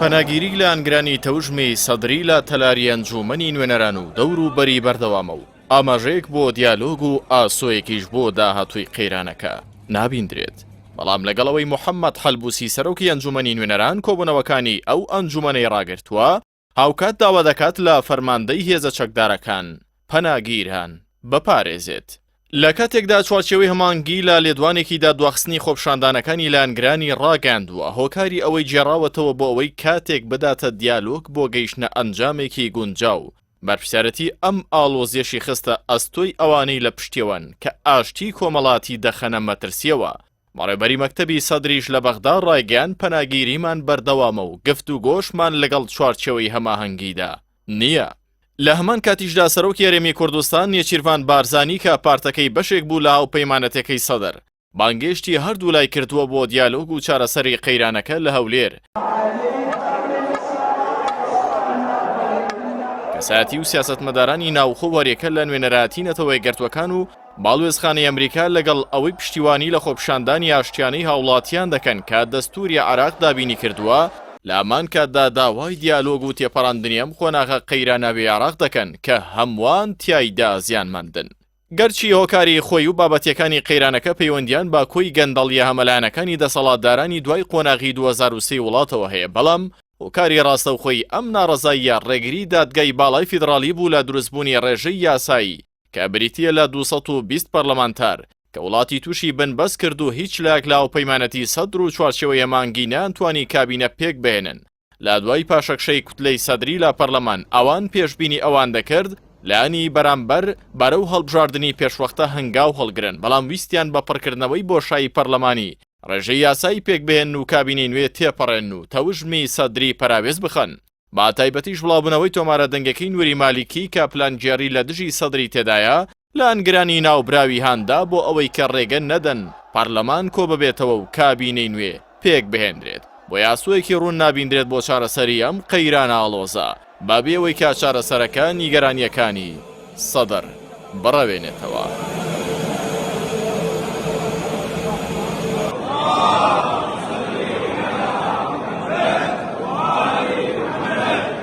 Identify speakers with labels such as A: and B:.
A: پەناگیری لایەنگرانی تەوژمی سەدری لە تەلاری ئەنجوومەنی نوێنەران و دەوروبەری بەردەوامە و ئاماژەیەک بۆ دیالۆگ و ئاسۆیەکیش بۆ داهاتووی قەیرانەکە نابیندرێت. بەڵام لەگەڵ ئەوەی محەممەد حەلبوسی سەرۆکی ئەنجوومەنی نوێنەران کۆبوونەوەکانی ئەو ئەنجوومەنەی ڕاگرتووە، هاوکات داوا دەکات لە فەرماندەی هێزە چەکدارەکان پەناگیران بپارێزێت. لە کاتێکدا چوارچێوەی هەماهەنگی لە لێدوانێکیدا دواخستنی خۆپیشاندانەکانی لایەنگرانی ڕاگەیاندووە، هۆکاری ئەوەی گێڕاوەتەوە بۆ ئەوەی کاتێک بداتە دیالۆگ بۆ گەیشتنە ئەنجامێکی گونجاو، بەرپرسیارێتی ئەم ئاڵۆزیەشی خستە ئەستۆی ئەوانەی لە پشتیەوەن کە ئاشتی کۆمەڵاتی دەخەنە مەترسیەوە. بەڕێوبەری مەکتەبی سەدریش لە بەغدا ڕایگەیاند پەناگیریمان بەردەوامە و گفتوگۆشمان لەگەڵ چوارچێوەی هەماهەنگیدا نییە. لە هەمان کاتیشدا سەرۆکی هەرێمی کوردستان نێچیرڤان بارزانی کە پارتەکەی بەشێک بوو لە هاوپەیمانەتێکەی سەدر، بانگێشتی هەردوولای کردووە بۆ دیالۆگ و چارەسەری قەیرانەکە لە هەولێر. کەسایەتی و سیاسەتمەدارانی ناوخۆ و هەریەکە لە نوێنەرایەتی نەتەوە یەکگرتووەکان و باڵوێزخانەی ئەمریکا لەگەڵ ئەوەی پشتیوانی لە خۆپیشاندانی ئاشتیانەی هاوڵاتیان دەکەن کە دەستوری عێراق دابینی کردووە، لە هەمان کاتدا داوای دیالۆگ و تێپەڕاندنی ئەم قۆناغە قەیراناویەی عێراق دەکەن کە هەمووان تیایدا زیانمەندن. گەرچی هۆکاری خۆی و بابەتیەکانی قەیرانەکە پەیوەندیان بە کۆی گەندەڵیە هەمەلایەنەکانی دەسەڵاتدارانی دوای قۆناغی 2003 وڵاتەوە هەیە، بەڵام هۆکاری ڕاستەوخۆی ئەم ناڕەزاییە ڕێگری دادگای باڵای فیدڕاڵی بوو لە دروستبوونی ڕێژەی یاسایی کە بریتییە لە 220 پەرلەمانتار کە وڵاتی تووشی بنبەست کرد و هیچ لایەک لە هاوپەیمانەتی سەدر و چوارچێوەی هەماهەنگی نەیانتوانی کابینە پێکبهێنن. لە دوای پاشەکشەی کوتلەی سەدری لە پەرلەمان ئەوان پێشبینی ئەوان دەکرد لایەنی بەرامبەر بەرەو هەڵبژاردنی پێشوەختە هەنگاو هەڵگرن بەڵام ویستیان بە پڕکردنەوەی بۆشایی پەرلەمانی ڕێژەی یاسایی پێکبهێنن و کابینەی نوێ تێپەڕێنن و تەوژمی سەدری پەراوێز بخەن بە تایبەتیش بڵاوبوونەوەی تۆمارە دەنگەکەی نوری مالیکی کە پلانگێڕی لە دژی سەدری تێدایە لایەنگرانی ناوبراوی هاندا بۆ ئەوەی کە ڕێگە نەدەن پەرلەمان کۆببێتەوە و کابینەی نوێ پێکبهێنرێت، بۆیە ئاسۆیەکی ڕوون نابیندرێت بۆ چارەسەری ئەم قەیرانە ئاڵۆزە، بەبێ ئەوەی کە چارەسەرەکە نیگەرانییەکانی سەدر بڕەوێنێتەوە.